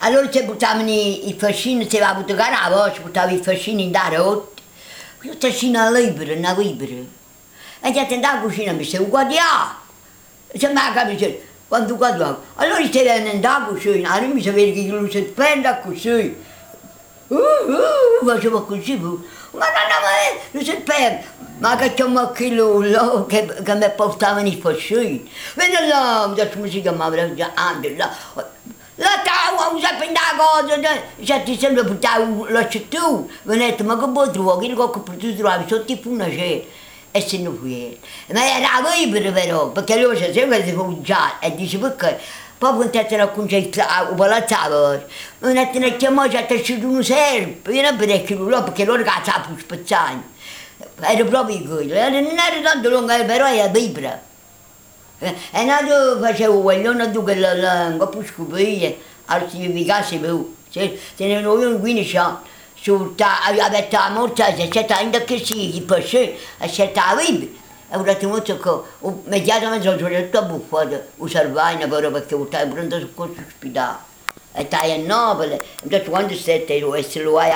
Allora c' purtavan 'e fascin, stev 'a putecar 'a posta, purtav 'e fascin dint 'a rott. Tutt ascì 'na libra, 'na libra. E jett dint 'a cucina, mi stev quadià. Insomma quando quadiavo. Allora stev dint 'a cucina, allora mi sapev chillu serpente accussì. Faceva accussì, Madonna mia, lu serpente! Ma che chiamma chillo là che mi portavano 'e fascin. Vieni là, come si chiamava? Angelo, là. Là sta 'o serpente 'a cosa, certe sempre portava l'accettur, venett, ma che vuò truvà? Chillo che tu truvavi sotto 'e furnacell e se ne fujette. Ma era libero però, perché allora faceva si già e dice perché? Poi mettevano a accuncià 'o palazzo 'a posta, venettero a chiammà, c'è asciuto nu serp, io non vedevo chillo là perché loro che 'a spezzavano. Era proprio quello, non era tanto lungo, però era libera. E n'ato faceva 'o guaglione addò chella là ngopp 'o scupia, al casa più. Tenevano 15 anni, avette 'a morte, ascette dint a chesti fascin, ascette 'a libera e 'o dette che immediatamente so tutto abbuffato, 'o salvaino però perché 'o purtaje pronto soccorso 'o spitale. E stai a Napoli, invece quando stette e se luvai.